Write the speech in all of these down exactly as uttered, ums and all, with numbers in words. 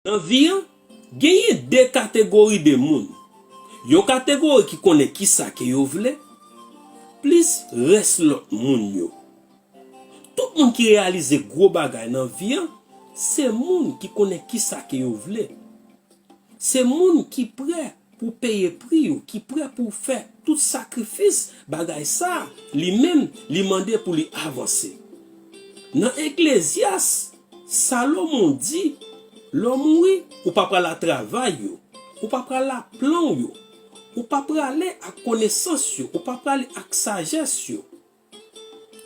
Nan vi an, genyen de kategori de moun. Yon kategori ki konnen kisa ke yo vle, plis rès lòt moun yo. Tout moun ki reyalize gwo bagay nan vi an, se moun ki konnen kisa ke yo vle. Se moun ki prè pou peye pri yo, ki prè pou fè tout sakrifis bagay sa a, li menm, li mande pou li avanse. Nan Eklezyas, Salomon di, lè w mouri, ou pa prale ak travay yo, ou pa prale ak plan w yo, ou pa prale ak konesans yo, ou pa prale ak sajès yo.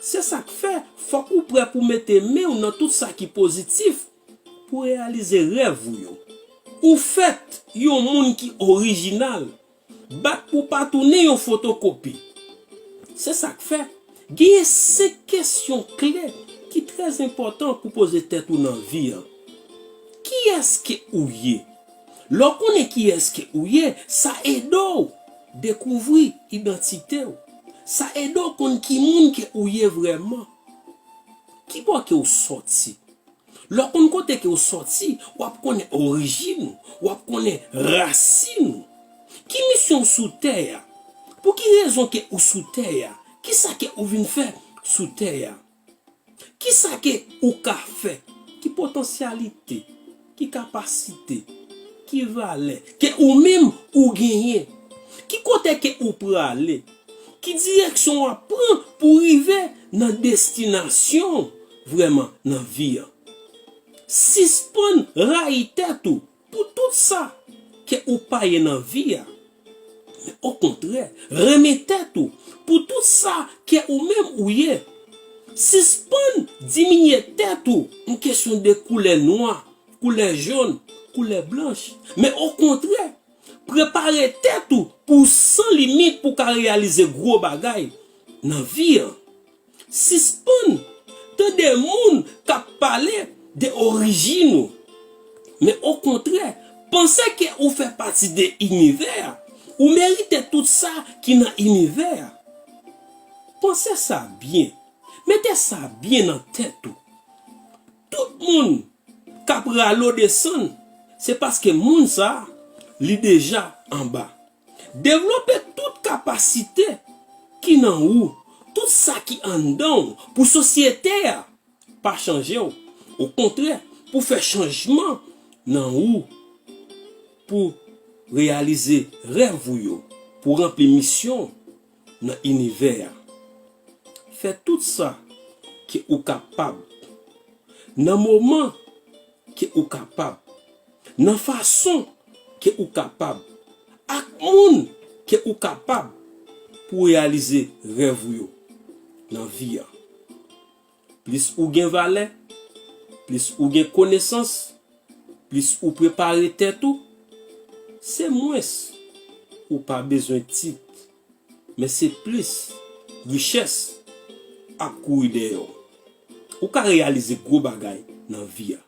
Se sa k fè, fòk ou prè pou mete men w nan tout sa ki pozitif pou reyalize rèv ou yo. Ou fèt yon moun ki orijinal. Bat pou pa tounen yon fotokopi. Se sa k fè, genyen senk kesyon kle ki trè enpòtan pou poze tèt ou nan vi an. Kiyès ke ou ye? Lè w konnen kiyès ke ou ye, sa ede w dekouvri idantite w. Sa ede w konn ki moun ke ou ye vrèman. Ki bò ke w sòti? Lè w konn kote ke w sòti, w ap konnen orijin ou, w ap konnen rasin ou. Ki misyon w sou tè a? Pou ki rezon ke ou sou tè a? Kisa ke ou vin fè sou tè a? Kisa ke ou ka fè? Ki potansyalite, ki kapasite, ki valè ke ou menm ou genyen? Ki kote ke ou prale? Ki direksyon w ap pran pou rive nan destinasyon w vrèman nan vi an? Sispann rayi tèt ou pou tout sa ke ou pa ye nan vi a. Men okontrè, renmen tèt ou pou tout sa ke ou menm ou ye. Sispann diminye tèt ou an kesyon de koulè nwa, koulè jòn, koulè blanch. Men okontrè, prepare tèt ou pou san limit pou ka reyalize gwo bagay nan vi an. Sispann tande moun k ap pale de orijin ou. Men okontrè, panse ke ou fè pati de inivè a. Ou merite tout sa ki nan inivè a. Panse sa byen. Mete sa byen nan tèt ou. Tout moun k ap rale w desann, se paske moun sa a, li deja anba. Devlope tout kapasite ki nan ou, tout sa ki anndan w pou sosyete a pa chanje w. Okontrè, pou fè chanjman nan ou, pou reyalize rèv ou yo, pou ranpli misyon w nan inivè a. Fè tout sa ke ou kapab, nan moman ke ou kapab, nan fason ke ou kapab, ak moun ke ou kapab pou reyalize rèv ou yo nan vi a. Plis ou gen valè, plis ou gen konesans, plis ou prepare tèt ou, se mwens ou pa bezwen tit, men se plis richès ap kouri dèyè w. Ou ka reyalize gwo bagay nan vi a,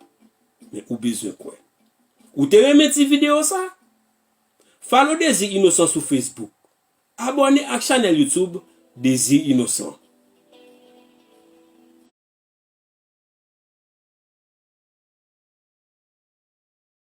men ou bezwen kwè. Ou te renmen ti videyo sa? Follow Désir Innocent sou Facebook. Abòne ak chanèl YouTube Désir Innocent.